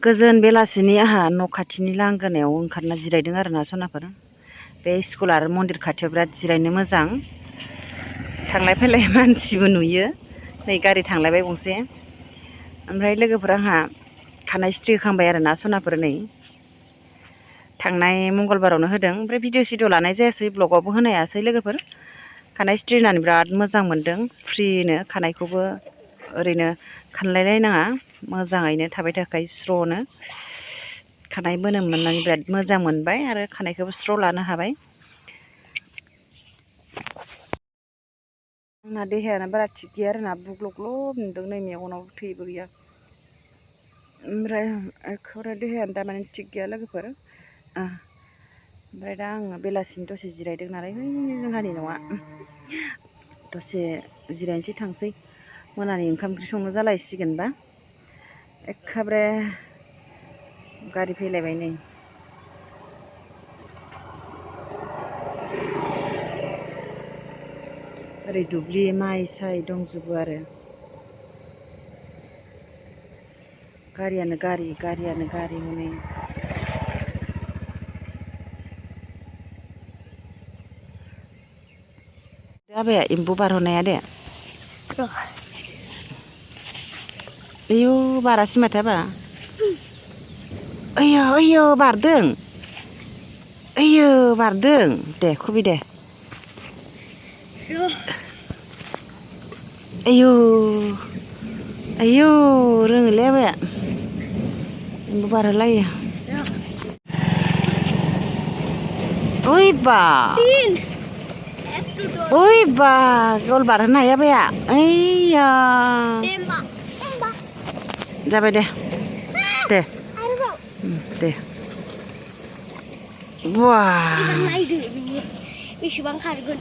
गोजोन बेलासिनि आंहा न' खाथिनि लांगोनायाव ओंखारना जिरायदों आरोना सनाफोर। बे स्कुल आरो मन्दिर खाथियाव बिराद जिरायनो मोजां। थांलाय फैलाय मानसिबो नुयो। नै गारि थांलायबाय गंसे। ओमफ्राय लोगोफोर आंहा खानाय स्ट्रि होखांबाय आरोना सनाफोर नै। थांनाय मंगलबारावनो होदों। ओमफ्राय भिडिअ सिडिअ लानाय जायासै, ब्लगावबो होनो हायासै लोगोफोर। खानाय स्ट्रि होनानै बिराद मोजां मोनदों। फ्रिनो खानायखौबो ओरैनो खानलायलायनाङा, मोजाङैनो थाबाय थाखाय स्र'नो। खानाय बोनो मोननानै बिराद मोजां मोनबाय आरो खानायखौबो स्र' लानो हाबाय। आंना देहायानो बारा थिग गैया आरोना, बुग्लब ग्लब नुदों नै मेगनाव थैबो गैया। ओमफ्राय एखेबारे देहायानो दामाने थिग गैया लोगोफोर। ओमफ्राय दा आङो बेलासिनि दसे जिरायदों नालाय, जोंहानि न'आ दसे जिरायनोसै थांसै। मोनानि ओंखाम ओंख्रि संनो जालायसिगोनबा। एखेबारे गारि फैलायबाय नै। ओरै दुब्लि माइ साय दंजोबो आरो। गारियानो गारि हनै। आबाया एम्बु बारहरनाया दे। आयौ बारासै माथो आबा। ओइयो बारदों। ओइयो बारदों दे खुबै दे। आयौ रोङोलै आबाया। एम्बु बारहोलायो। ओइ बा गल बारहोनो हायो आबाया। ओइया जाबाय दे दे दे। बा नायदो बेसेबां खारगोन।